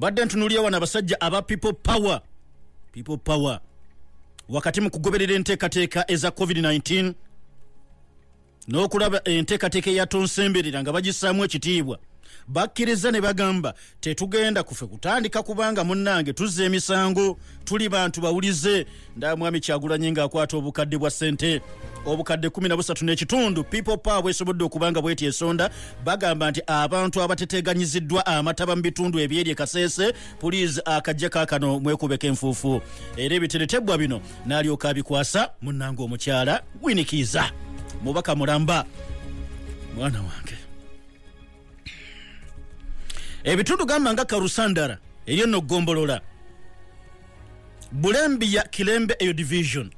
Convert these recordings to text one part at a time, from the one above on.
Mbadde ntunulira wano abasajja aba People Power. People Power, wakati mu kugoberera enteekateeka eza COVID-19 n'okulaba enteekateeka eyatonsemberera nga bagissaamu ekitiibwa, bakkiriza ne bagamba, "Tetugenda kufe kutandika kubanga munnange tuzza emisango, tuli bantu bawulize." Ndaba Mwami Kyagulanyi ng'akwata obukadde bwa ssente, obukadde 13 n'ekitundu. People Power bwesobodde okuba nga bweti esonda, bagamba nti abantu abateteganyiziddwa amataba mu bitundu ebyeri e Kaseese, please, akajja kaakano mwekubeko enfuufu. Era ebiteretebwa bino n'alyoka abikwasa munnange omukyala Winikiiza, mubaka mulamba, mwana wange. Ebitundu gamba nga Karusandara, eryo nno ggombolola Bulembiya Kilembe, eyo division.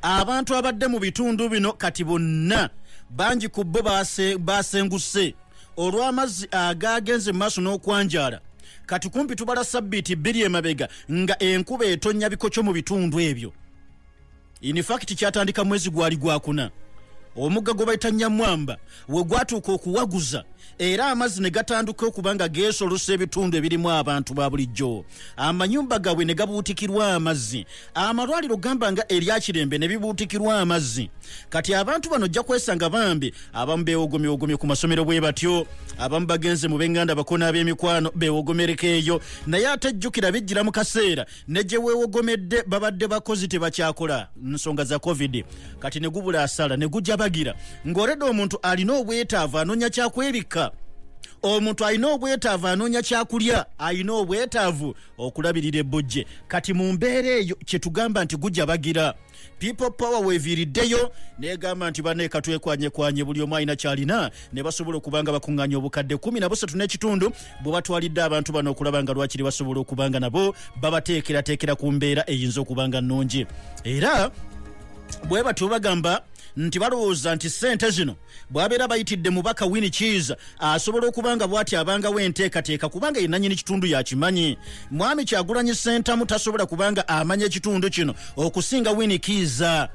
Abantu abadde mu bitundu bino kati bonna bangi ku bo basenguse olw'amazzi agagenze mu maaso n'okwanjala. Kati kumpi tubala sabbiiti 2 emabega nga enkuba etonnya bikokyo mu bitundu ebyo. In fact, kyatandika mwezi gwali gwakuna, omugga gwe bayita Nyamwamba we gwatuuka okuwaguza, era amazzi ne gatandika okuba nga geesolosa ebitundu ebirimu abantu ba bulijjo, amanyumba gaabwe ne gabuutikirwa amazzi, amalwaliro gamba nga eryakirembe ne bibuutikirwa amazzi. Kati abantu bano ojja kwesanga bambi abamu beewogomyewogomye ku masomero bwe batyo, abamu bagenze mu b'eŋŋanda, bakona, ab'emikwano beewogomereko eyo. Naye ate jjukira bijjira mu kaseera ne gye weewogomedde babadde bakozi tebakyakola, nsonga za COVID. Kati ne gubula asala ne gujabagira ng'oredde omuntu alina obwetaavu, anoonya kyakwebikka, omuntu alina obwetaavu, anoonya kyakulya, alina obwetaavu okulabirira ebbujje. Kati mu mbeera eyo kyetugamba nti gujabagira. People Power weeviiriddeyo negamba nti baneeka twekwanyekwanye, buli omu alina kyalina, ne basobola okuba nga bakuŋŋaanya obukadde 13 n'ekitundu bwe batwalidde abantu bano okulaba nga lwakiri basobola okuba nga nabo babateekerateekera ku mbeera eyinza okuba nga nnungi. Era bwe batyo bagamba nti balowooza nti ssente zino bw'abeera bayitidde mubaka Wini Kiiza, asobola okuba nga bw'ati abangawo enteekateeka, kubanga ye nannyini kitundu yakimanyi. Mwami Kyagulanyi Sentamu tasobola kubanga amanya ekitundu kino okusinga Wini Kiiza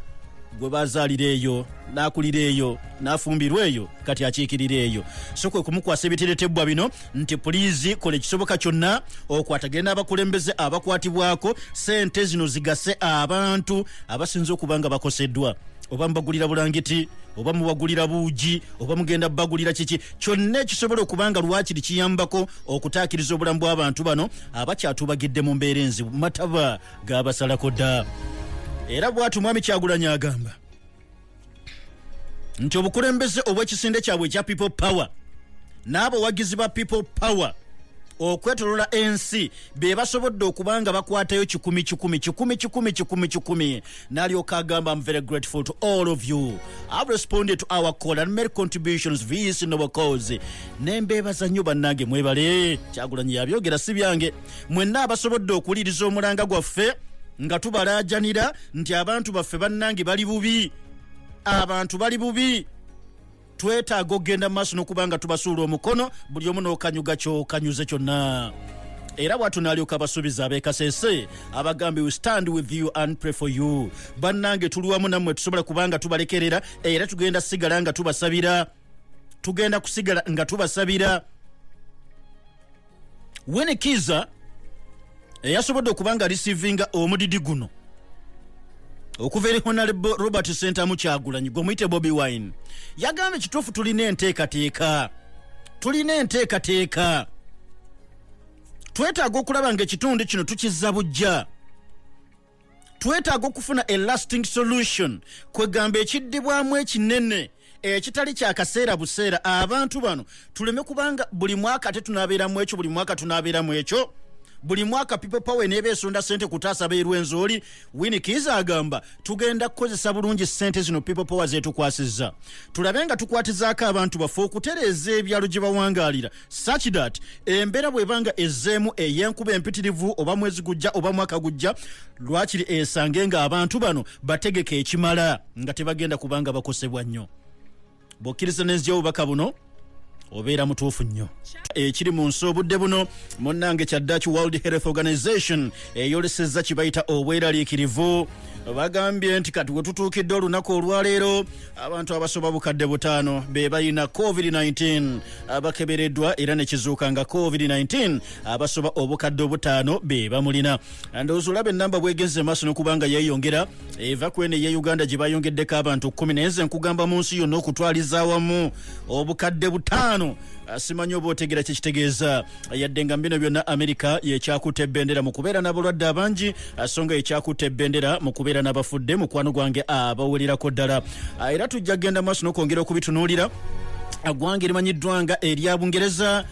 gwe bazaalira eyo, n'akulira eyo, n'afumbirwa eyo, kati akiikirira eyo. So kwe kumukwasa ebiteretebwa bino nti, "Please, kola ekisoboka kyonna okwatagane n'abakulembeze abakwatibwako, sente zino zigase abantu abasinze okuba nga bakoseddwa." Oba mubagulira bulangiti, oba mubagulira buugi, oba mugenda bagulira kiki kyonna ekisobola okuba nga lwakiri kiyambako okutaakiriza obulamu bw'abantu bano abakyatubagidde mu mbeera enzibu, mataba gabasalako dda. Era bwatu Mwami Kyagulanyi agamba nti obukulembeze obw'ekisinde kyabwe ekya People Power n'abawagizi ba People Power okwetolola ensi be basobodde okuba nga bakwatayo kikumi kikumi kikumi kikumi kikumi kikumi. N'alyoka agamba, "I'm very grateful to all of you have responded to our call and made contributions vis in our cause." Nembeebaza nnyo bannange, mwebale. Kyagulanyi yabyogera, si byange. Mwenna abasobodde okuwuliriza omulanga gwaffe nga tubalaajanira nti abantu baffe bannange bali bubi, abantu bali bubi, twetaaga okugenda mu maaso n'okuba nga tubasuula omukono, buli omu n'okanyuga kyokanyuze kyonna. Era bwatu n'alyoka abasuubiza ab'ekasese, abagambe, "We stand with you and pray for you." Bannange, tuli wamu nammwe, tusobola kubanga tubalekerera, era tugenda sigala nga tubasabira, tugenda kusigala nga tubasabira. Wenekiza eyasobodde okuba nga receivinga omudidi guno okuva eri Honorable Robert Sentamu Kyagulanyi, gwe muyite Bobi Wine, yagambye, "Kituufu, tulina enteekateeka, tulina enteekateeka. Twetaaga okulaba nga ekitundu kino tukizza bujja. Twetaaga okufuna a lasting solution, kwegamba ekiddibwamu ekinene ekitali kyakaseera buseera, abantu bano tuleme kubanga buli mwaka ate tunaabeeramu ekyo, buli mwaka tunaabeeramu ekyo, buli mwaka People Power neeba esonda sente kutaasa beerwenzoli." Winikiza agamba, "Tugenda kukozesa bulungi sente zino People Power zetukwasizza, tulabe nga tukwatizaako abantu baffe okutereeza ebyalo gye bawangaalira, such that embeera bw'ebanga ezzeemu ey'enkuba empitirivu, oba mwezi gujja oba mwaka gujja, lwakiri esange nga abantu bano bategeka ekimala nga tebagenda kubanga bakosebwa nnyo." Bw'okkiriza nenzija obubaka buno. Obeera mutuufu nnyo. Ekiri mu nsi obudde buno, munnange, kyaddaki World Health Organization eyolesezza kibayita obweraliikirivu. Bagambye nti kati we tutuukidde olunaku olwaleero, abantu abasoba 5000 be balina COVID-19 abakebereddwa, era nekizuuka nga COVID-19 abasoba 5000 be bamulina. Ndowooza olaba enamba bwegenze maaso n'okuba nga yeeyongera, eva ku eno eya Uganda gye bayongeddeko abantu 10, naye nze nkugamba mu nsi yonna okutwaliza awamu 5000. Simanyi oba otegera kyekitegeeza. Yadde nga bino byonna, Amerika yekyakutte ebendera mu kubeera n'abalwadde abangi, so nga yekyakutte ebendera mu kubeera n'abafudde. Mukwano gwange abawulirako ddala, era tujja kugenda maaso n'okwongera okubitunuulira. Ggwanga erimanyiddwa nga erya Bungereza,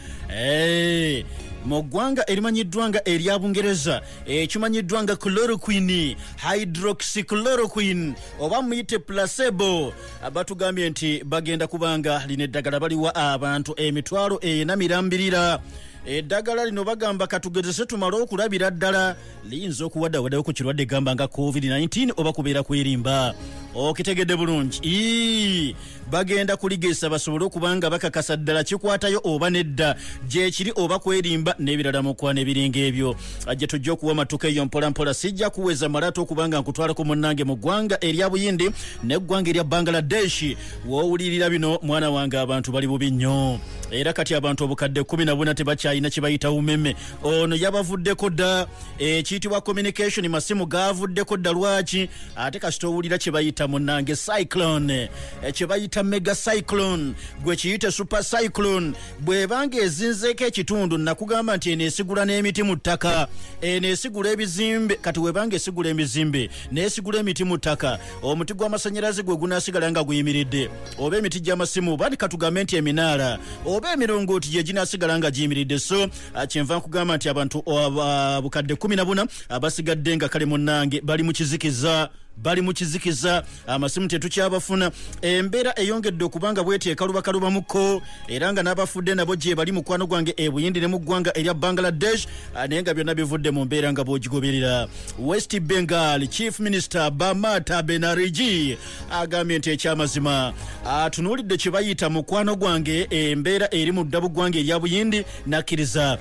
mu ggwanga erimanyiddwa nga erya Bungereza, ekimanyiddwa nga chloroquine, hydroxychloroquine oba muyite placebo, batugambye nti bagenda kubanga lino eddagala baliwa abantu 40,000 mirambirira. Eddagala lino bagamba katugezese tumale okulabira ddala liyinza okuwadawadayo ku kirwadde gamba nga COVID-19 oba kubeera kwerimba. Okitegedde bulungi? Ii, bagenda kuligesa basobole okuba nga bakakasa ddala kikwatayo oba nedda, gyekiri oba kwerimba n'ebirala mukwana ebiringa ebyo. Gye tujja okuwa matuka eyo mpolampola. Sijja kuweza malata okuba nga nkutwalako munnange mu ggwanga erya Buyindi n'eggwanga erya Bangladesh. Woowulirira bino, mwana wange, abantu bali bubi nnyo, era kati abantu 14,000 tebakyalina kye bayita umeme. Ono yabavuddeko dda, ekiyitibwa communication, masimu gavuddeko dda. Lwaki ate kasita owulira kye bayita munnange cyclone, kye bayita mega cyclone, gwe kiyite super cyclone, bw'ebanga ezinzeeko ekitundu, nakugamba nti eno esigula n'emiti mu ttaka, eno esigula ebizimbe. Kati webanga esigula emizimbe n'esigula emiti mu ttaka, omuti gw'amasannyalaze gwe gunaasigala nga guyimiridde, oba emiti gy'amasimu, oba katugambe nti eminaala oba emirongooti gye ginaasigala nga giyimiridde? So kyenva nkugamba nti abantu 14,000 abasigadde nga kale munnange bali mu kizikiza, bali mu kizikiza, amasimu tetukyabafuna. Embeera eyongedde okubanga bweti ekalubakalubamukko, era nga n'abafudde nabo gye bali, mukwano gwange, e Buyindi ne mu ggwanga erya Bangladesh, naye nga byonna bivudde mu mbeera nga bw'ogigoberera. West Bengal Chief Minister Mamata Banerjee agambye nti ekyamazima atunuulidde kye bayita, mukwano gwange, embeera eri mu dda buggwanga erya Buyindi, nakkiriza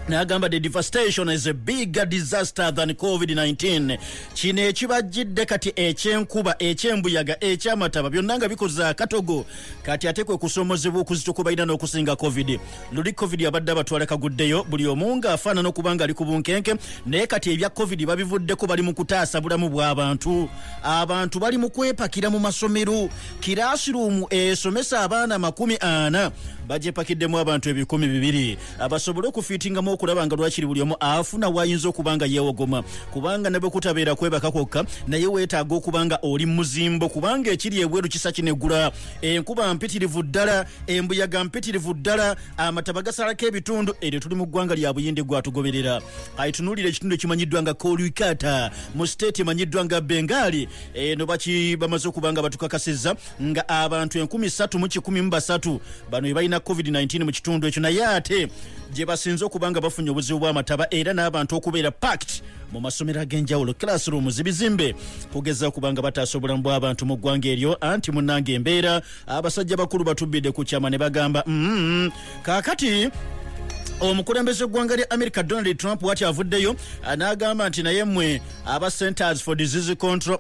n'agamba the devastation is a bigger disaster than COVID-19. Kino ekibajjidde kati ekyenkuba, ekyembuyaga, ekyamataba, byonna nga bikoze akatogo, kati ate kwe kusomozebwa okuzito kwe balina n'okusinga COVID. Luli COVID abadde abatwala kaguddeyo, buli omu ng'afaanana okuba nga ali ku bunkenke, naye kati ebya COVID babivuddeko, bali mu kutaasa bulamu bw'abantu. Abantu bali mu kwepakira mu masomero, classroom esomesa abaana 40 bagyepakiddemu abantu 200 abasobole okufiitingamu okulaba nga lwakiri buli omu afuna wayinza okuba nga yeewogoma, kubanga ne bwe kutabeera kwebaka kwokka, naye weetaaga okuba nga oli muzimbo, kubanga ekiri ebweru kisa kinegula. Enkuba mpitirivu ddala, embuyaga mpitirivu ddala, amataba gasalako ebitundu. Eryo tuli mu ggwanga lya Buyindi. Gwatugoberera aitunuulira ekitundu ekimanyiddwa nga Kolkata mu state emanyiddwa nga Bengali. Eno baki bamaze okuba nga batukakasizza nga abantu 3,103 bano be balina COVID-19 mu kitundu ekyo, naye ate gye basinze okuba nga bafunye obuzibu bw'amataba era n'abantu okubeera packed mu masomero ag'enjawulo, classrooms, bizimbe, kugeza okuba nga bataasa obulamu bw'abantu mu ggwanga eryo. Anti munnange embeera, abasajja bakulu batubbidde ku kyama ne bagamba Kaakati omukulembeze w'eggwanga lya America Donald Trump wati avuddeyo n'agamba nti naye mmwe aba Centers for Disease Control,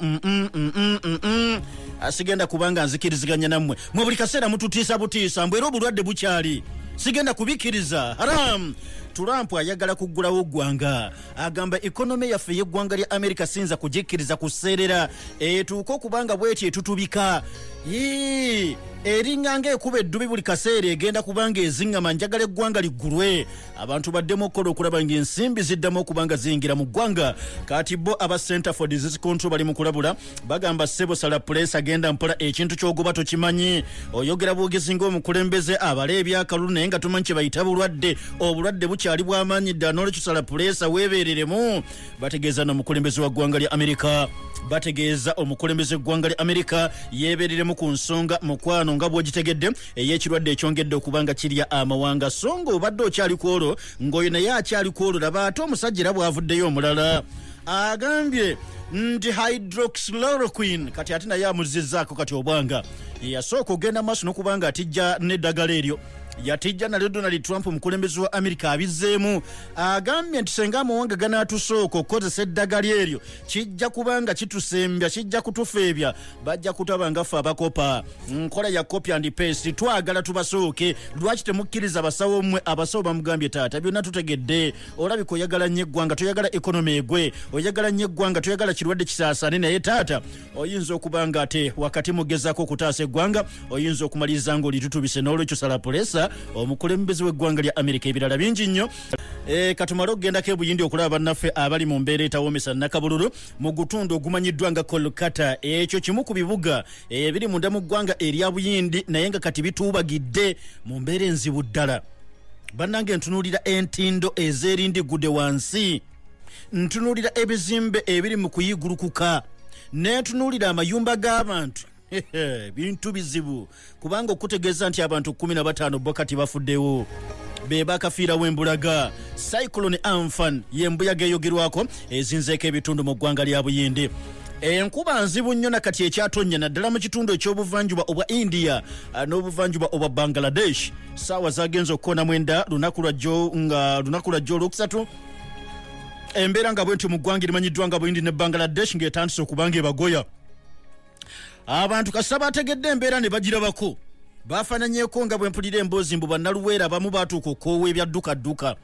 Sigenda kubanga nzikiriziganya nammwe, mwe buli kaseera mututiisa butiisa mbw era obulwadde bukyali, sigenda kubikkiriza haram. Trump ayagala kuggulawo ggwanga, agamba economy yaffe y'eggwanga lya Amerika siyinza kugikkiriza kuseerera etuuke okubanga bweti etutubika. Yii, eringa ng'ekuba eddubi buli kaseera, egenda kubanga eziŋŋama. Njagala eggwanga liggulwe, abantu baddemu okukola okulaba ng'ensimbi ziddamu okuba nga ziyingira mu ggwanga. Kati bo aba Center for Disease Control bali mu kulabula, bagamba ssebo sala puleesa, genda mpola, ekintu ky'ogoba tokimanyi. Oyogera bwogezi ng'omukulembeze abala ebyakalulu, naye nga tomanyi kye bayita bulwadde. Obulwadde bukyali bw'amaanyi ddala, n'olwekyo sala puleesa weebeereremu. Bategeeza n'omukulembeze wa ggwanga lya Amerika, bategeeza omukulembeze w'eggwanga lya Amerika yeebereremu ku nsonga, mukwano, nga bw'ogitegedde, ey'ekirwadde ekyongedde okuba nga kirya amawanga. So nga obadde okyali ku olwo, ng'oyo naye akyali ku olwo, laba ate omusajja era bw'avuddeyo omulala agambye nti hydroxychloroquine kati ate naye amuzizzaako. Kati obwanga yeyasooka okugenda maaso n'okuba nga atijja n'eddagala eryo. Yatijja nalyo Donald Trump, omukulembeze wa Amerika, abizzeemu, agambye nti senga amawanga ganatusooka okukozesa eddagala eryo, kijja kubanga kitusembya, kijja kutufeebya, bajja kutaba nga ffe abakopa nkola ya copy and paste. Twagala tubasooke, lwaki temukkiriza basawo mmwe? Abasawo bamugambye, taata, byonna tutegedde, olabika oyagala nnyo eggwanga, toyagala economy egwe, oyagala nnyo eggwanga, toyagala kirwadde kisaasaane, naye taata, oyinza okuba nga ate wakati mugezaako okutaasa eggwanga, oyinza okumaliriza nga olitutubise. N'olwekyo sala pulesa omukulembeze w'eggwanga lya Amerika. Ebirala bingi nnyo. Katumale okugendako ebuyindi okulaba bannaffe abali mu mbeera etawomesa nakabululu mu gutundu ogumanyiddwa nga Kolkata. Ekyo kimu ku bibuga ebiri munda mu ggwanga erya Buyindi, naye nga kati bituubagidde mu mbeera enzibu ddala. Bannange, ntunuulira entindo ez'erindigudde wansi, ntunuulira ebizimbe ebiri mu kuyigulukuka, nentunuulira amayumba g'abantu. Bintu bizibu, kubanga okutegeeza nti abantu 15 bo kati bafuddewo, be bakafiirawo embulaga. Cyclone Amphan yembuyaga eyogerwako ezinzeeko ebitundu mu ggwanga lya Buyindi. Enkuba nzibu nnyo nakati ekyatonnya, naddala mu kitundu ekyobuvanjuba obwa India n'obuvanjuba obwa Bangladesh. Saawa zagenza okukoona 9 lunaku lwajjo, nga lunaku lwajjo olwokusatu, embeera nga bwentyo mu ggwanga erimanyiddwa nga Buyindi ne Bangladesh ng'etandise okuba nga ebagoya abantu. Kasita bategedde embeera ne bagirabako, bafaananyeko nga bwe mpulira emboozi mbu bannaluweera abamu batuuka okukoowa ebyadduka-dduka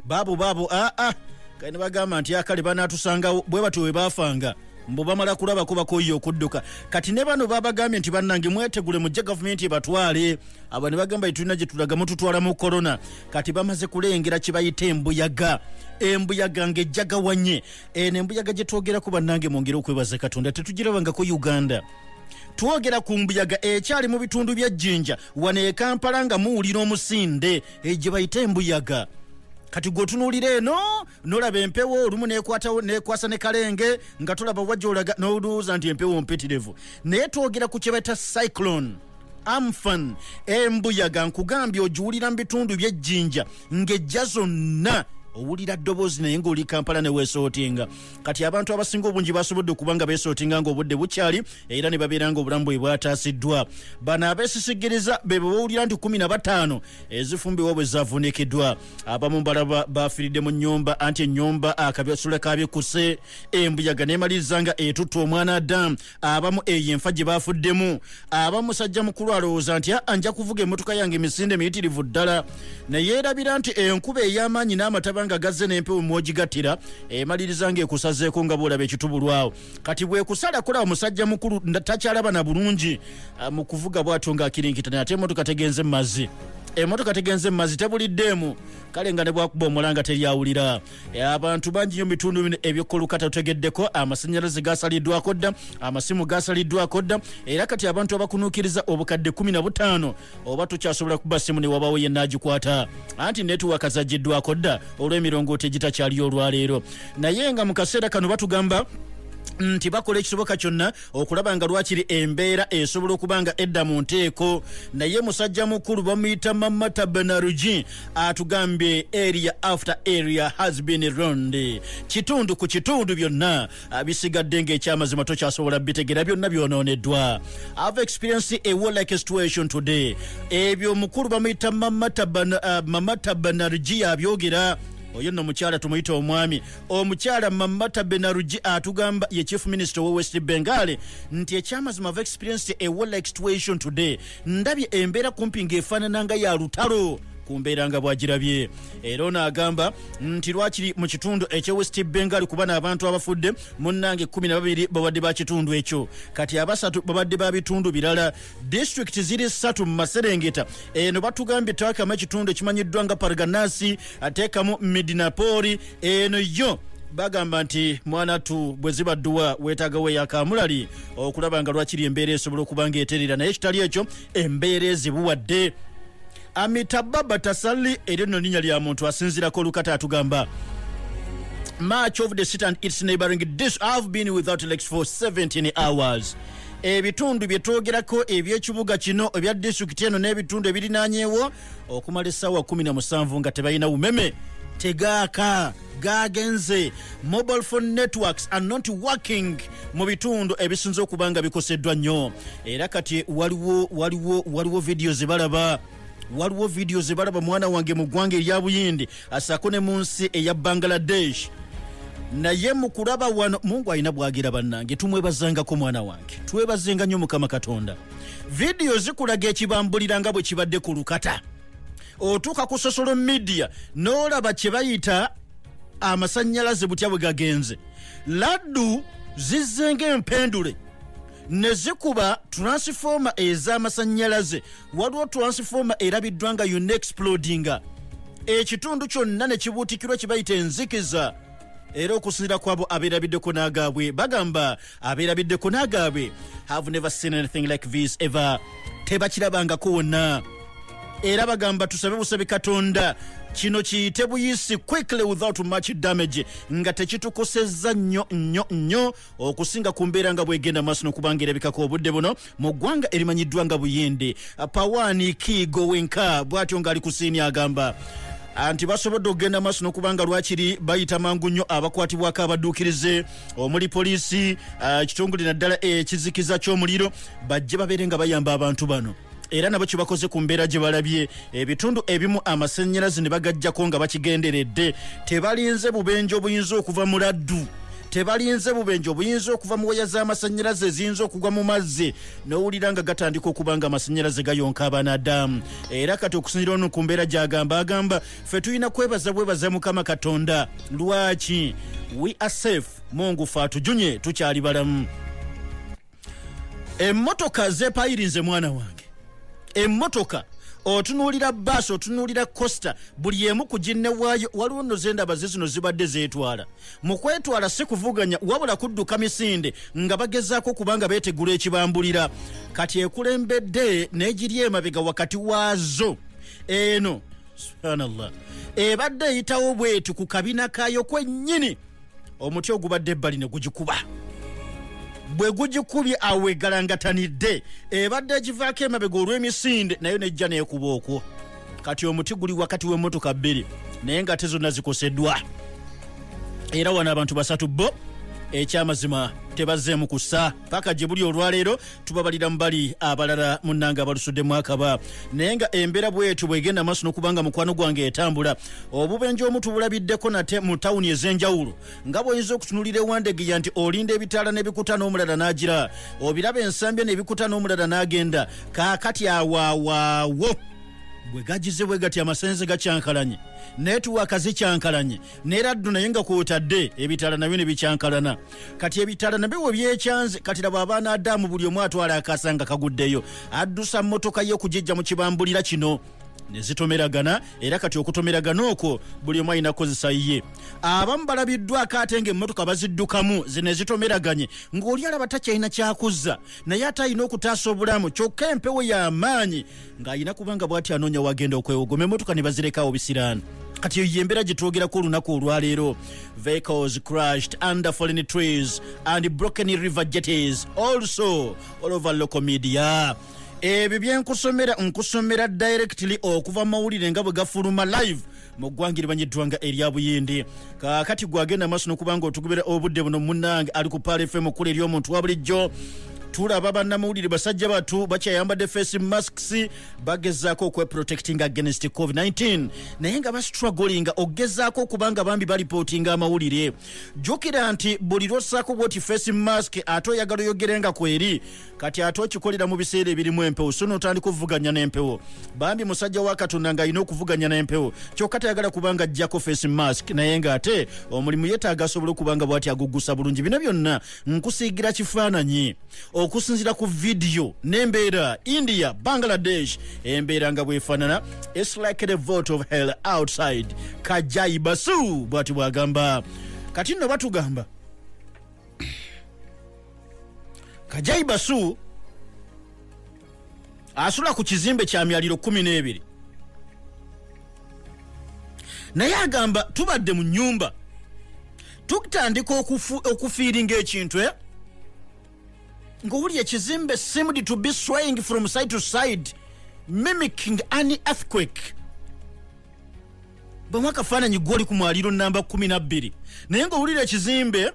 baabo baabo aa kale ne bagamba nti akale banaatusangawo. Bwe batyo bwe baafanga mbu bamala kulabako bakoye okudduka. Kati ne bano babagambye nti bannange, mwetegule mujje gavumenti ebatwale. Abo ne bagamba, tulina gye tulaga, mututwala mu korona. Kati bamaze kulengera kye bayita embuyaga, embuyaga ng'ejjagawanye. Eno embuyaga gye twogerako, bannange, mwongere okwebaza Katonda tetugirabangako Uganda. Twogera ku mbuyaga ekyali mu bitundu bya Jjinja, wano e Kampala nga muwulira omusinde, gye bayita embuyaga. Kati gweotunuulira eno nolaba empewo olumu nekwatawo nekwasa ne kalenge nga tolaba wajolaga, nolowooza nti empewo mpitirivu, naye twogera ku kye bayita Cyclone Amphan, embuyaga. Nkugambye ogiwulira mu bitundu by'ejjinja ng'ejja zonna, owulira ddoboozi naye ng'oli Kampala ne weesootinga. Kati abantu abasinga obungi basobodde okuba nga beesootinga ng'obudde bukyali, era ne babeera nga obulamu bwe bwataasiddwa. Bano abeesisigiriza be bwewulira nti 15 ezifumbibwa bwe zavunikiddwa. Abamu balaba bafiiridde mu nnyumba, anti ennyumba akabasula kabikuse, embuyaga nemaliriza nga etutta omwana Adamu. Abamu eyo enfa gye bafuddemu. Abamu musajja mukulu alowooza nti aa nja kuvuga emmotoka yange emisinde miyitirivu ddala, naye erabira nti enkuba ey'amaanyi n'amataba nga gazze n'empewo mwogigattira, emaliriza ng'ekusazeeko nga bw'olaba ekitubulwawo. Kati bwekusalako, laba musajja mukulu takyalaba na bulungi mu kuvuga bw'atyo ng'akirinkita, naye ate emmotoka tegenze mu mazzi, emmotoka tegenze mu mazzi, tebuliddeemu. Kale nga ne bwakuba omulanga teryawulira. Abantu bangi nnyo mu bitundu bino ebyokolukata tutegeddeko amasanyalaze gasaliddwako dda, amasimu gasaliddwako dda, era kati abantu abakunuukiriza obukadde 15 oba tukyasobola kuba simu ne wabawo yenna agikwata, anti netiwaaka zagiddwako dda olw'emirongooti egitakyaliyo olwaleero. Naye nga mu kaseera kano batugamba nti bakola ekisoboka kyonna okulaba nga lwakiri embeera esobola okuba nga edda mu nteeko. Naye musajja mukulu bamuyita Mamata Banerjee atugambye area after area has been ruined, kitundu ku kitundu byonna bisigadde ng'ekyamazima tokyasobola bitegera, byonna byonooneddwa. I've experienced a warlike situation today. Ebyo omukulu bamuyita Mamata Banerjee abyogera. Oyo nno mukyala, tumuyita omwami, omukyala Mamata Banerjee atugamba, ye chief minister owe West Bengal, nti ekyamazima have experienced a warlike situation today, ndabye embeera kumpi ng'efaanana nga ya lutalo ku mbeera nga bwagirabye. Era ono agamba nti lwakiri mu kitundu ekye West Bengal kuba n'abantu abafudde munnange 12 babadde ba kitundu ekyo, kati abasatu babadde ba bitundu birala. Disitulikiti ziri 3 mu maserengeta eno batugambye teekamu ekitundu ekimanyiddwa nga Parganas, ateekamu Midnapore. Eno yo bagamba nti mwanatu bwe ziba dduwa weetaagawo eyakamulali okulaba nga lwakiri embeera esobola okuba nga eterera, naye ekitali ekyo embeera ezibuwadde. Amitabha Bhattacharya, eryo nno linnya lya muntu asinziirako olukata, atugamba much of the city and its neighboring districts have been without electricity for 17 hours. Ebitundu bye twogerako ebyekibuga kino, ebya disitulikiti eno n'ebitundu ebirinaanyeewo, okumala essaawa 17 nga tebalina umeme, tegaaka, gagenze. Mobile phone networks are not working mu bitundu ebisinze okuba nga bikoseddwa nnyo. Era kati waliwo vidiyo zebalaba. Waliwo vidiyo ze balaba, mwana wange, mu ggwanga erya Buyindi asaako ne mu nsi eya Bangladesh. Naye mu kulaba wano, Mungu alina bwagira. Bannange, tumwebazangako, mwana wange, twebazenga nnyo Mukama Katonda. Vidiyo zikulaga ekibambulira nga bwe kibadde ku lukata. Otuuka ku social media n'olaba kye bayita amasannyalaze butya bwe gagenze. Laddu zizze ng'empendule ne zikuba transformer ez'amasannyalaze. Waliwo transformer erabiddwa nga yonna explodinga, ekitundu kyonna ne kibuutikirwa kye bayita enzikiza. Era okusinzira kwabo abeerabiddeko n'agaabwe, bagamba abeerabiddeko n'agaabwe have never seen anything like this ever, tebakirabangako wonna. Era bagamba tusabe busabe Katonda kino kiyite buyisi quickly without much damage, nga tekitukosezza nnyo nnyo nnyo okusinga ku mbeera nga bwegenda maaso n'okubanga erabikako obudde buno mu ggwanga erimanyiddwa nga Buyindi. Pawaani Kiigo wenka bw'atyo ng'ali ku scene agamba nti basobodde okugenda maaso n'okubanga lwakiri bayita mangu nnyo abakwatibwako abadduukirize omuli poliisi, ekitongole naddala ekizikiza ky'omuliro, bajje babeere nga bayamba abantu bano. Era nabo kyebakoze ku mbeera gye balabye, ebitundu ebimu amasannyalaze ne bagajjako nga bakigenderedde. Tebalinze bubenje obuyinza okuva mu laddu, tebalinze bubenje obuyinza okuva mu waya z'amasannyalaze eziyinza okugwa mu mazzi, n'owulira nga gatandika okuba nga amasannyalaze gayonka abanadamu. Era kati okusinzira ono ku mbeera gy'agamba, agamba ffe tulina kwebaza bwebaza Mukama Katonda. Lwaki? We are safe, Mungu fe atujunye, tukyali balamu. Emmotoka zepayirinze, mwana wange. Emmotoka otunuulira baasi, otunuulira coaster, buli emu ku ginne waayo. Waliwo nno zendaba ze zino zibadde zeetwala. Mu kwetwala si kuvuganya, wabula kudduka misinde nga bagezaako kubanga beetegula ekibambulira. Kati ekulembedde n'egiri emabega wakati waazo eno, subhanallah, ebadde eyitawo bwetu ku kabina kaayo kwennyini, omuti ogubadde ebbali ne gugikuba. Bwe gugikubye awo egalangatanidde, ebadde egivaako emabega olw'emisinde nayo nejja neekuba okwo. Kati omuti guli wakati w'emmotoka bbiri, naye nga te zonna zikoseddwa. Era wano abantu basatu bo ekyamazima tebazzeemu kussa paka gye buli olwaleero. Tubabalira mu bali abalala munnanga abalusuddemu akaba. Naye nga embeera bwetyo bwegenda maaso n'okubanga, mukwano gwange, etambula, obubenje omu tubulabiddeko nate mu tawuni ez'enjawulo, nga bw'oyinza okutunulira ewandegeya nti olinda ebitaala n'ebikuta n'omulala n'agira obiraba ensambya n'ebikuta n'omulala n'agenda. Kaakati awaawaawo bwe gagize bwe gati, amasenze gakyankalanye, netiwaaka zikyankalanye neraddu, naye nga kwotadde ebitaala nabyo ne bikyankalana. Kati ebitaala nabyo bwe byekyanze, kati laba abaana adamu, buli omu atwala akasa nga kaguddeyo, addusa mmotoka ye okugijja mu kibambulira kino ne zitomeragana. Era kati okutomeragana okwo buli omu alina kukozesa ye. Abamu balabiddwako ate ng'emmotoka baziddukamu zino ezitomeraganye, ng'oli alaba takyalina kyakuzza, naye ate alina okutaasa obulamu, kyokka empewo y'amaanyi ng'alina kubanga bw'ati anoonya wagenda okwewogoma, emmotoka ne bazirekawo bisiraano. Kati eyo yembeera gye twogerako olunaku olwaleero. Vehicles crashed under fallen trees and broken river jetties also all over local media. Ebyo byenkusomera, nkusomera directly okuva mu mawulire nga bwe gafuluma live mu ggwanga erimanyiddwa nga erya Buyindi. Kaakati gwagenda maaso n'okuba nga otugubira obudde buno, munnange ali ku Paal FM, okula eri omuntu wa bulijjo. Tulaba bannamawulire basajja batu bakyayambadde face masks, bagezaako okweprotecting against COVID-19, naye nga bastrugglinga okugezaako okuba nga bambi balipootinga amawulire. Jjukira nti buli lwossaako bwoti face mask, ate oyagala oyogere nga kweri. Kati ate okikolera mu biseera ebirimu empewo, so notandika okuvuganya n'empewo. Bambi musajja wa Katonda ng'alina okuvuganya n'empewo, kyokka tayagala kubanga ajjako face mask, naye ng'ate omulimu yeetaaga asobole okuba nga bw'ati aguggusa bulungi. Bino byonna nkusiigira kifaananyi okusinziira ku vidiyo n'embeera India, Bangladesh, embeera nga bwefaanana. It's like the vote of hell outside. Kajai Basu bw'ati bw'agamba. Kati nno batugamba Kajai Basu asula ku kizimbe kya myaliro 12, naye agamba tubadde mu nyumba tutandika okufiiringa ekintu, eh? Ng'owuli ekizimbe seemed to be swaying from side to side, mimicking an earthquake. Bwemu akafaananyi gwoli ku mwaliro namba 12, naye ng'owulira ekizimbe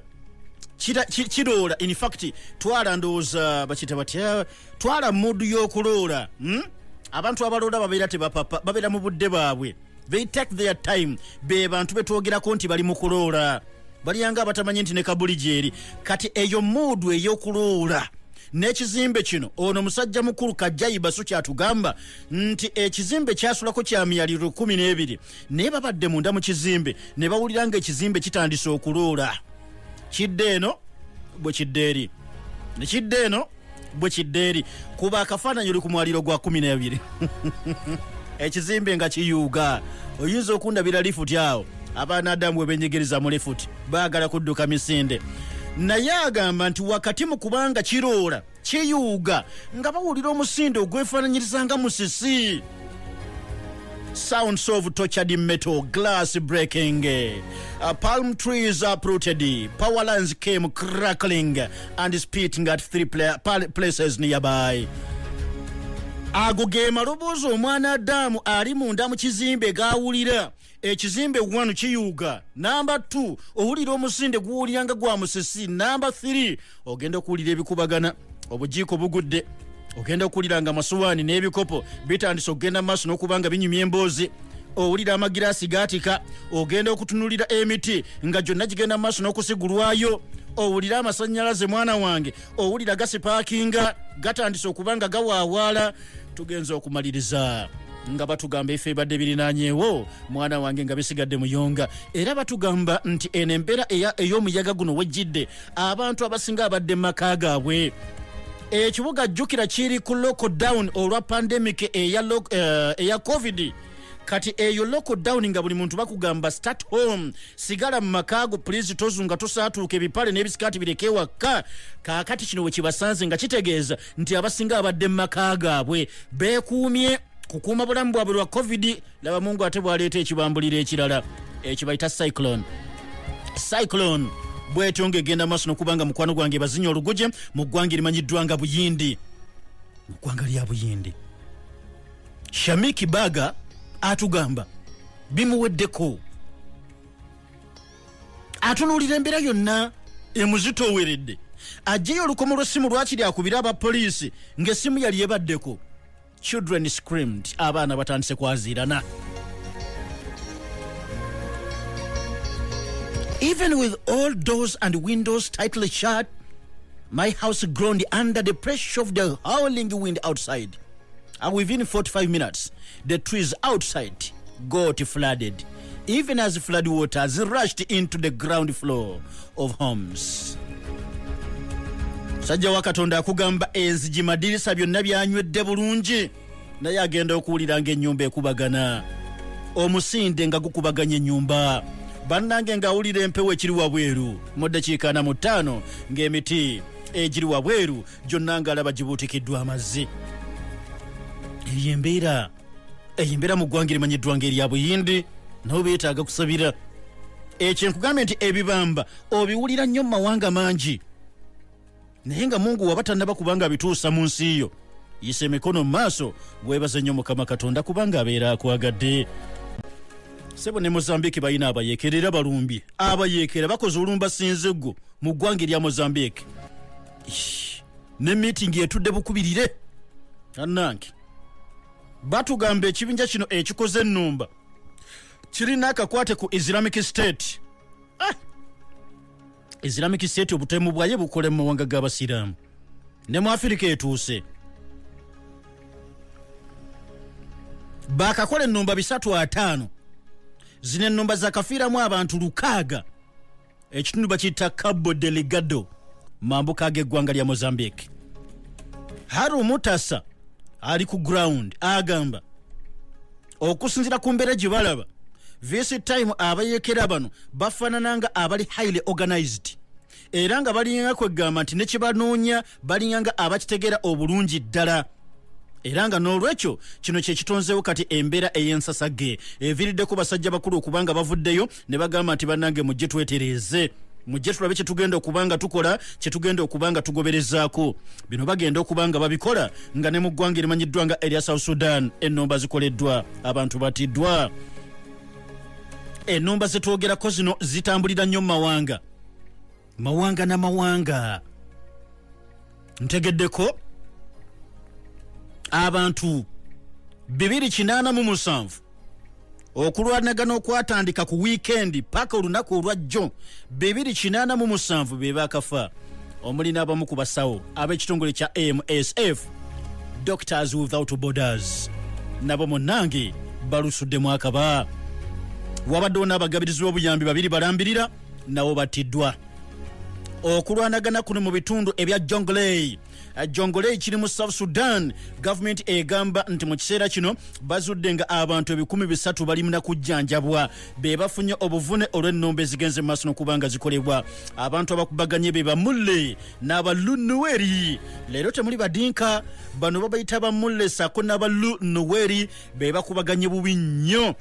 kiroola. In fact twala, ndowooza bakita batya, twala mood y'okuloola, Abantu abaloola babeera tebapapa, babeera mu budde baabwe. They take their time. Be bantu betwogerako nti bali mu kuloola, balyanga abatamanyi nti ne kabuli gyeri. Kati eyo mood ey'okuloola n'ekizimbe kino, ono musajja mukulu Kajjayi Basu kyatugamba nti ekizimbe kyasulako kya myaliro 12, naye babadde munda mu kizimbe ne bawulira nga ekizimbe kitandise okuloola, kidde eno bwe kidda eri, ne kidda eno bwe kidda eri. Kuba akafaananyi oli ku mwaliro gwa 12, ekizimbe nga kiyuuga. Oyinza okundabira lifuti awo, abaana adamu bwe benyegereza mu lifuti baagala kudduka misinde. Naye agamba nti wakati mu kubanga kiroola kiyuuga, nga bawulira omusinde ogwefaananyiriza nga musisi. Sounds of tortured metal, glass breaking, palm trees uprooted, power lines came crackling and spitting at three places nearby. Ago ge maloboozi omwana Adamu ali munda mu kizimbe gawulira. Ekizimbe 1 kiyuuga, namba 2 owulira omusinde guwulira nga gwa musisi, namba 3 ogenda okuwulira ebikubagana, obujiiko bugudde, ogenda okuwulira nga amasuwaani n'ebikopo bitandise okugenda mu maaso n'okuba nga binyumya emboozi, owulira amagiraasi gaatika, ogenda okutunulira emiti nga gyonna gigenda mu maaso n'okusigulwayo, owulira amasannyalaze, mwana wange, owulira gasipaakinga, gatandise okuba nga gawaawaala. Tugenza okumaliriza nga batugamba efe ebadde birinanyewo, mwana wange, nga bisigadde muyonga. Era batugamba nti eno embeera ey'omuyaga guno wejjidde, abantu abasinga abadde mu maka gaabwe. Ekibuga jjukira kiri ku lockdown olwa pandemic eya COVID. Kati eyo lockdown nga buli muntu bakugamba start home, sigala mu makaago please, tozunga, tosaatuuka, ebipale n'ebisikaati bireke waka. Kaakati kino we kibasanze nga kitegeeza nti abasinga abadde mu maka gaabwe beekuumye kukuuma bulamu bwabwe lwa COVID. Laba Mungu ate bw'aleeta ekibambuliro ekirala ekibayita cyclone. Cyclone bwetyo ng'egenda maaso n'okuba nga, mukwano gwange, bazinya oluguje mu ggwanga erimanyiddwa nga Buyindi. Mu ggwanga lya Buyindi, Shamiki Baga atugamba bimuweddeko, atunuulira embeera yonna emuzitooweredde, ajjeyo olukomo lw'essimu lwakiri akubire abapoliisi ng'essimu yali ebaddeko. Children screamed, abaana batandise kwaziirana. Even with all doors and windows tightly shut, my house groaned under the pressure of the howling wind outside. And within 45 minutes, the trees outside got flooded, even as flood waters rushed into the ground floor of homes. Sajja wa Katonda akugamba enzigi, madirisa, byonna byanywedde bulungi, naye agenda okuwulira ng'ennyumba ekubagana, omusinde nga gukubaganya ennyumba. Bannange, ng'awulira empewo ekiri wabweru, mu ddakiika 45 ng'emiti egiri wabweru gyonna ng'alaba gibuutikiddwa amazzi. Eyo embeera, eyo embeera mu ggwanga erimanyiddwa ng'erya Buyindi. Nabo beetaaga kusabira. Ekyo nkugambye nti ebibamba obiwulira nnyo mu mawanga mangi, naye nga Mungu waba tannaba kubanga abituusa mu nsi yo, yisa emikono mu maaso, weebaze nnyo Mukama Katonda kubanga abeera akwagadde. Sebo, ne Mozambique balina abayeekera era balumbye. Abayeekera bakoze olumba sinziggu mu ggwanga erya Mozambique. Ish, ne meeting etudde bukubirire. Annange, batugamba ekibinja kino ekikoze ennumba kirina akakwate ku Islamic State. Ah! Islamic State obutemu bwaye bukola mu mawanga g'abasiraamu, ne mu Afirika etuuse. Bakakola ennumba 350. Zino ennumba zakafiiramu abantu 600. Ekitundu bakiyita Cabo Delgado, mambuka ag'eggwanga lya Mozambique. Haru Mutasa ali ku ground agamba okusinziira ku mbeera gye balaba this time, abayekera bano bafaanana nga abali highly organized, era nga balinga kwegamba nti nekibanoonya balinga nga abakitegeera obulungi ddala. Era nga n'olwekyo kino kyekitonzeewo kati embeera ey'ensasage eviiriddeko basajja bakulu okuba nga bavuddeyo ne bagamba nti bannange, mujje twetereeze, mujje tulabe kyetugenda okuba nga tukola, kyetugenda okuba nga tugoberezaako. Bino bagenda okuba nga babikola nga ne mu ggwanga erimanyiddwa nga erya South Sudan ennumba zikoleddwa, abantu batiddwa. Ennumba zetwogerako zino zitambulira nnyo mu mawanga, mawanga n'amawanga. Ntegeddeko abantu. 287 okulwanagana okwatandika ku wiikendi paka olunaku olwajjo, 287 be bakafa, omuli n'abamu ku basawo ab'ekitongole kya MSF, Doctors Without Borders, nabo munnange balusuddemu akaba. Wabaddewo n'abagabirizi b'obuyambi babiri balambirira, nabo battiddwa. Okulwanagana kuno mu bitundu ebya Jonglei. Jonglei kiri mu South Sudan. Gavumenti egamba nti mu kiseera kino bazudde nga abantu 300 bali na kujjanjabwa, be bafunye obuvune olw'ennombe ezigenze mu maaso n'okuba nga zikolebwa. Abantu abakubaganye be Bamulle n'Abalunuweri. Leero temuli Badinka, bano babayita Bamulle saako n'Abalunuweri, be bakubaganye bubi nnyo.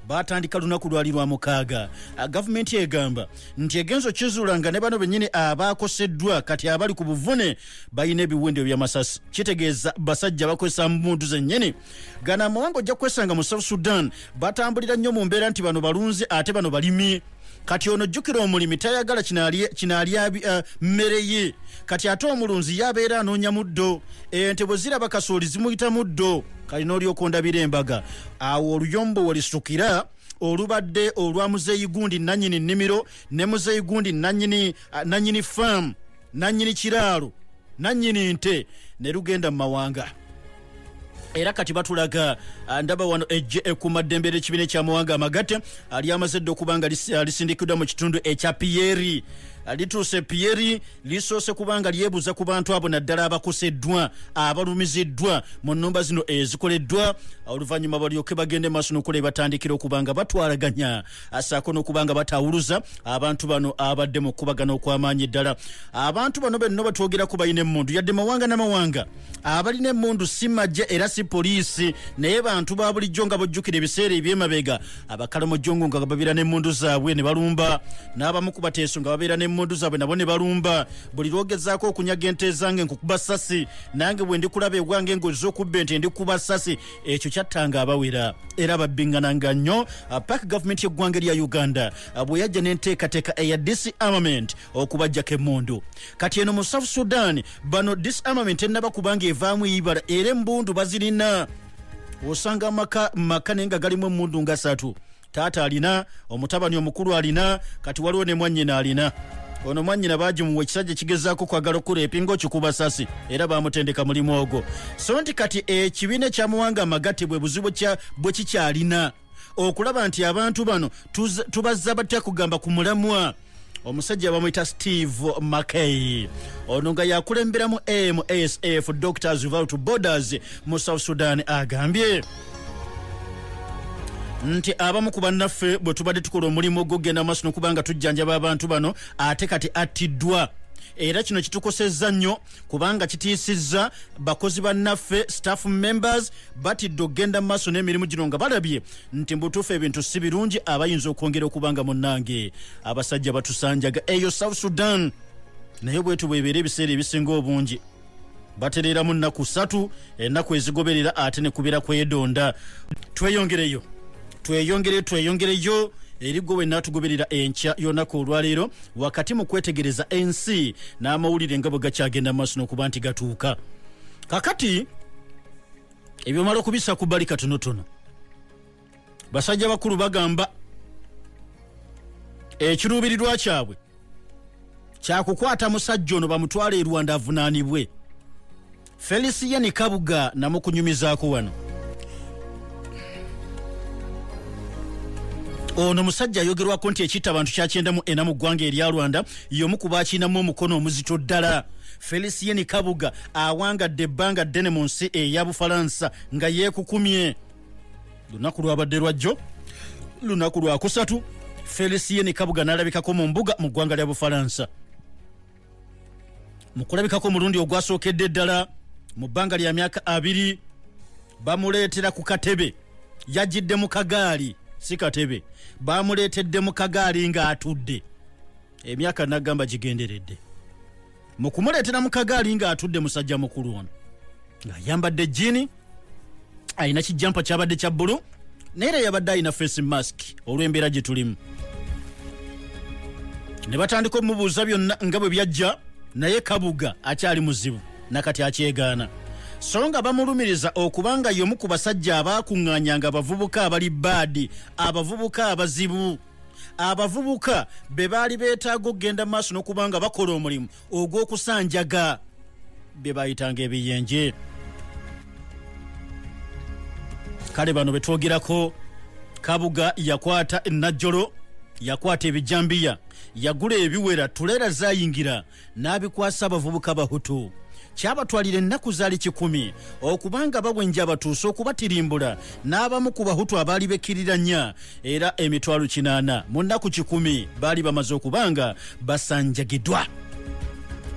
Batandika lunaku lwali lwa mukaaga. Gavumenti egamba nti egenza okizuula nga ne bano bennyini abakoseddwa kati abali ku buvune balina ebiwundu ebyamasasi, kitegeeza basajja bakozesa mmundu zennyini. Gano amawanga ojja kwesanga mu South Sudan batambulira nnyo mu mbeera nti bano balunzi ate bano balimi. Kati ono jjukira omulimi tayagala kinaalya mmere ye, kati ate omulunzi yabeera anoonya muddo. Ente bwe ziraba kasooli zimuyita muddo, kali n'olyoka ondabira embaga. Awo oluyombo welisukira olubadde olwa muzeeyi gundi nannyini nnimiro ne muzeeyi gundi nannyini faamu, nannyini kiraalo, nannyini nte, ne lugenda mu mawanga. Era kati batulaga, ndaba wano ejje ekuumaddembe ly'ekibiina ekyamawanga amagatte lyamaze dda okuba nga lisindikiddwa mu kitundu ekya Pieri. Lituuse Pieri, lisoose kuba nga lyebuuza ku bantu abo naddala abakoseddwa, abalumiziddwa mu nnumba zino ezikoleddwa. Oluvannyuma balyoke bagende maaso n'okola batandikira okuba nga batwalaganya saako n'okuba nga batawuluza abantu bano abadde mu kukubagana okw'amaanyi ddala. Abantu bano benno batwogerako balina emmundu, yadde mawanga n'amawanga abalina emmundu si majje era si poliisi, naye bantu ba bulijjo nga bojjukira ebiseera ebyemabega abakalamojjongo nga babeera n'emmundu zaabwe ne balumba, n'abamu ku bateeso nga babeera n'emmundu zaabwe nabo ne balumba. Buli lwogezaako okunyaga ente zange nkukuba ssasi, nange bwe ndikulaba ewange ng'ozze okubba ente ndikuba ssasi. Ekyo kyattanga abawera era babbingananga nnyo paka gavumenti y'eggwanga erya Uganda bwe yajja n'enteekateeka eya disarmament, okubajjako emmundu. Kati eno mu South Sudan bano disarmament ennaba kubanga evaamu ibala, era embundu bazirina. Osanga amaka maka naye nga galimu emmundu nga ssatu. Taata alina, omutabani omukulu alina, kati waliwo ne mwannyina alina. Ono mwannyina bagimuwa ekisajja kigezaako kwagala okureepinga okikuba sasi, era bamutendeka mulimu ogwo. So nti kati ekibiina ekyamawanga amagatte bwe buzibu bwe kikyalina okulaba nti abantu bano tubazza batya kugamba ku mulamwa. Omusajja bamuyita Steve Mackay, ono nga yakulemberamu MSF, Doctors Without Borders, mu South Sudan, agambye nti abamu ku bannaffe bwe tubadde tukola omulimu ogw'okugenda maaso n'okuba nga tujjanjaba abantu bano, ate kati attiddwa, era kino kitukosezza nnyo kubanga kitiisizza bakozi bannaffe, staff members batidde okugenda mu maaso n'emirimu gino nga balabye nti mbutuufu ebintu si birungi, abayinza okwongera okuba nga munnange abasajja batusanjaga eyo South Sudan. Naye bwetu bwebeera ebiseera ebisinga obungi batereeramu nnaku 3, ennaku ezigoberera ate ne kubeera kwedonda. Tweyongereyo, tweyongereyo, tweyongereyo eri gwe wenna tugoberera enkya y'olunaku olwaleero wakati mu kwetegereza ensi n'amawulire nga bwe gakyagenda mu maaso n'okuba nti gatuuka. Kakati ebyomala okubisa ku bbali katonotono, basajja bakulu bagamba ekiruubirirwa kyabwe kyakukwata musajja ono bamutwale e Rwanda avunaanibwe. Felicien Kabuga namukunyumizaako wano. Ono musajja ayogerwako nti ekitta abantu kya 94 mu ggwanga erya Rwanda y'omu ku bakiinamu omukono omuzito ddala. Felicien Kabuga awangadde ebbanga ddene mu nsi eya Bufalansa nga yeekukumye. Lunaku lwabadde lwajjo, lunaku lwakusatu, Felicien Kabuga n'alabikako mu mbuga mu ggwanga lya Bufalansa. Mu kulabikako omulundi ogwasookedde ddala mu bbanga lya myaka 20, bamuleetera ku katebe. Yajjidde mu kagaali, si katebe, bamuleetedde mu kagaali ng'atudde. Emyaka nagamba gigenderedde. Mu kumuleetera mu kagaali ng'atudde, musajja mukulu ono ng'ayambadde jjiini, alina kijampa kyabadde kya bbulu, naye era yabadde alina face mask olw'embeera gye tulimu. Ne batandika omubuuza byonna nga bwe byajja, naye Kabuga akyali muzibu nakati akyegaana. So nga bamulumiriza okuba nga y'omu ku basajja abaakuŋŋaanyanga abavubuka abali baadi, abavubuka abazibu, abavubuka be baali beetaaga okugenda mu maaso n'okuba nga bakola omulimu ogw'okusanjaga bye bayitanga ebiyenje. Kale bano betwogerako, Kabuga yakwata enajjolo, yakwata ebijambiya, yagula ebiwera, tuleera zayingira n'abikwasa abavubuka Bahutu. Kyabatwalira ennaku zaali 100 okubanga bawenja abatuuse okubatirimbula n'abamu ku Bahutu abaali bekkiriranya, era 800,000 mu nnaku 100 baali bamaze okubanga basanjagidwa.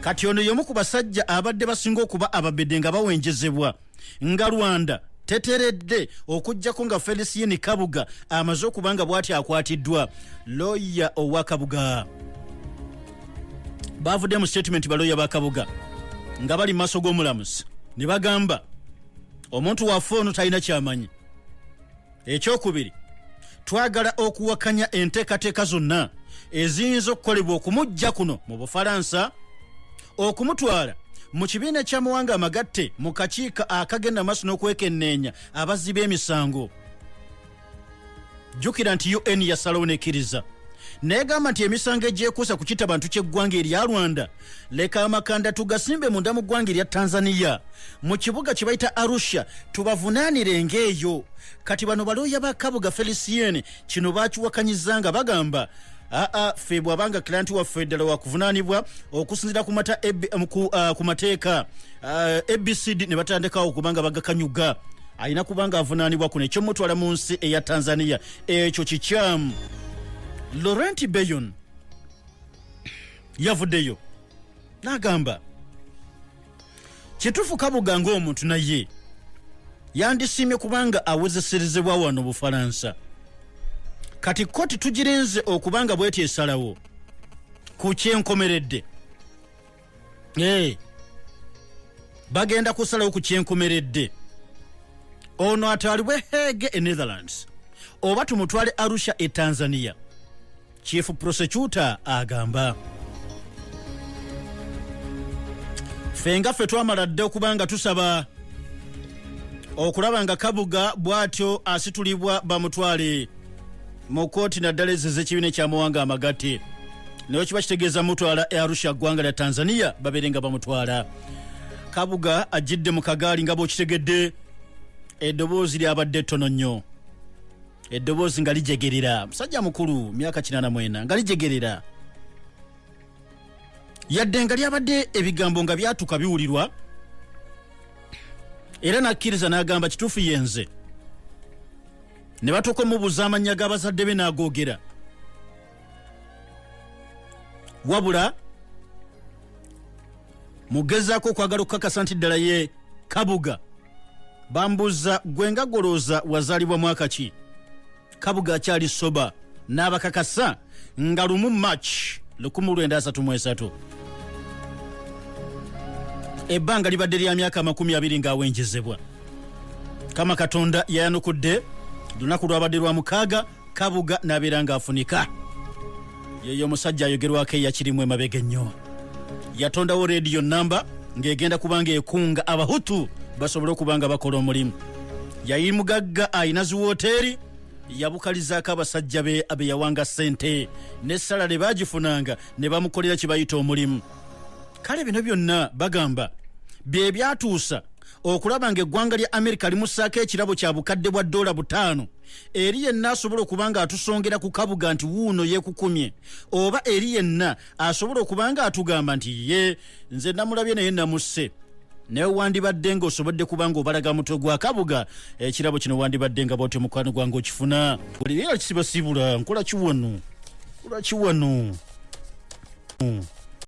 Kati ono y'omu ku basajja abadde basinga okuba ababedde nga bawenjezebwa nga Rwanda teteredde, okuggyako nga Felicien Kabuga amaze okuba nga bw'ati akwatiddwa. Looya owa Kabuga bavudde mu statement, balooya ba Kabuga nga bali mu maaso g'omulamuzi ne bagamba omuntu waffe ono talina kyamanyi. Ekyokubiri, twagala okuwakanya enteekateeka zonna eziyinza okukolebwa okumujja kuno mu Bufalansa okumutwala mu kibiina ky'amawanga amagatte mu kakiiko akagenda maaso n'okwekenneenya abazzi b'emisango. Jjukira nti UN yasalawo nekkiriza negamba nti emisango egyekuusa ku kitta bantu ky'eggwanga erya Rwanda, leka amakanda tugasimbe munda mu ggwanga erya Tanzania mu kibuga kye bayita Arusha, tubavunaanire ng'eyo. Kati bano balooya ba Kabuga Felicien kino bakiwakanyiza nga bagamba aa, ffe bw'abanga client waffe ddala wakuvunaanibwa okusinziira ku mata ku mateeka ABCD, ne batandikawo kubanga bagakanyuga alina kubanga avunaanibwa kuno, ekyomutwala mu nsi eya Tanzania ekyo kikyamu. Laurent Beyon yavuddeyo n'agamba kituufu Kabuga ng'omuntu naye yandisiimye kubanga awezeserezebwa wano Bufalansa. Kati kkooti tugirinze okubanga bweti esalawo ku kyenkomeredde. Bagenda kusalawo ku kyenkomeredde, ono atwalibwe Hague e Netherlands oba tumutwale Arusha e Tanzania. Chief prosecutor agamba ffe nga ffe twamala dda okuba nga tusaba okulaba nga Kabuga bw'atyo asitulibwa bamutwale mu kooti naddala ezo ez'ekibiina ekyamawanga amagatte, naye kiba kitegeeza mutwala e Arusha, ggwanga lya Tanzania, babeere nga bamutwala. Kabuga ajjidde mu kagaali nga bw'okitegedde, eddoboozi lyabadde ttono nnyo, eddoboozi nga lijegerera, musajja mukulu myaka 84 nga lijegerera, yadde nga lyabadde ebigambo nga byatuka biwulirwa. Era nakkiriza n'agamba kituufu yenze, ne batuuka omubuuza amannya g'abazadde be n'agoogera, wabula mugezaako okwagala okukakasa nti ddala ye Kabuga. Bambuuza, gwe nga golooza wazaalibwa mwaka ki? Kabuga akyali soba n'abakakasa nga 1 March 1933. Ebbanga libadde lya myaka 20 ng'awenjezebwa. Kama Katonda yayanukudde lunaku lwabadde lwa mukaaga, Kabuga n'abeera ng'afunika. Yeyo omusajja ayogerwako eyakirimu emabega ennyo, yatondawo rediyo namba ng'egenda kubanga ekunga Abahutu basobole okuba nga bakola omulimu. Yali mugagga, ayina ziwooteeri, yabukalizaako abasajja be abeyawanga ssente ne salary bagifunanga ne bamukolera kye bayita omulimu. Kale bino byonna bagamba bye byatuusa okulaba ng'eggwanga lya Amerika limussaako ekirabo kya $5,000 eri yenna asobola okuba nga atusongera ku Kabuga nti wuuno yeekukumye, oba eri yenna asobola okuba nga atugamba nti ye nze namulabye naye namusse. Naye wandibadde nga osobodde kuba nga obalaga mutwe gwa Kabuga, ekirabo kino wandibadde nga bwotyo mukwano gwange okifuna. Era kisibasibula nkola kiwano, nkola kiwano.